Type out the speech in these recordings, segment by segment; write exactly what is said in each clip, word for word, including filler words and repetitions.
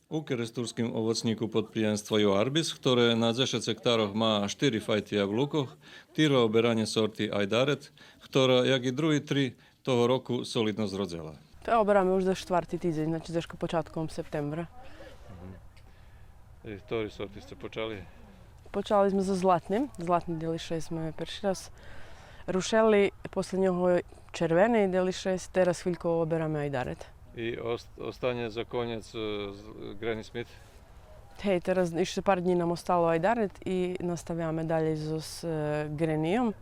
У керестурским овоцнїку подприємства Йоарбис, хторе на дзешец гектарох ма штири файти яблукох, тирва оберанє сорти Айдарет, хтора, як и други три, того року солидно зродзела. Та обераме уж за штварти тидзень, значи дзешка початком септембра. И хтори сорти сце почали? Почали зме зоз златним. Златни делишес зме перши раз рушели, после нього червени делишес, тераз хвильково обераме Айдарет. И ост-, останє за конєц, е, з-, Грени Смит? Гей, тераз ище пар днї нам остало Айдарет и наставяме далєй зоз, е, Гренийом.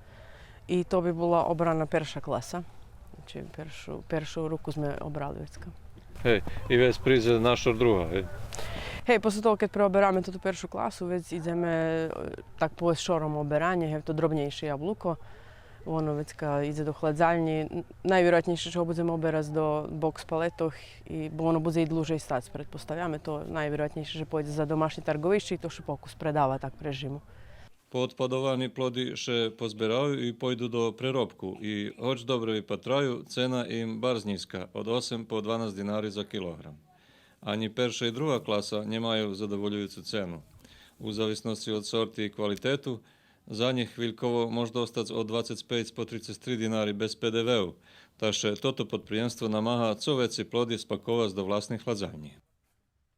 И то би була обрана перша класа. Значи, першу, першу руку зме обрали вецка. Гей, и вец придзе нашор друга, гей? Гей, после того кед преобераме тоту першу класу, вец идземе, е, так повесц, шором оберанє, гей, то дробнєйше яблуко. Воно вецка идзе до хладзальнї. Н-, найвироятнєйше же го будземе оберац до бокс палетох, и, бо воно будзе и длужей стац, предпоставяме, то найвироятнєйше же пойдзе за домашнє тарговище и то ше покус предава так през жиму. Поодпадовани плоди ше позбераю и пойду до преробку и, гоч добре випатраю, цена им барз нїзка, од осем по дванац динари за килограм. Анї перша и друга класа нємаю задоволююцу цену. У зависносци од сорти и квалитету, за нїх хвильково мож достац од двацец пейц по трицец три динари без П Д В-у, та ше тото подприємство намага цо веци плоди спаковац до власних хладзальнї.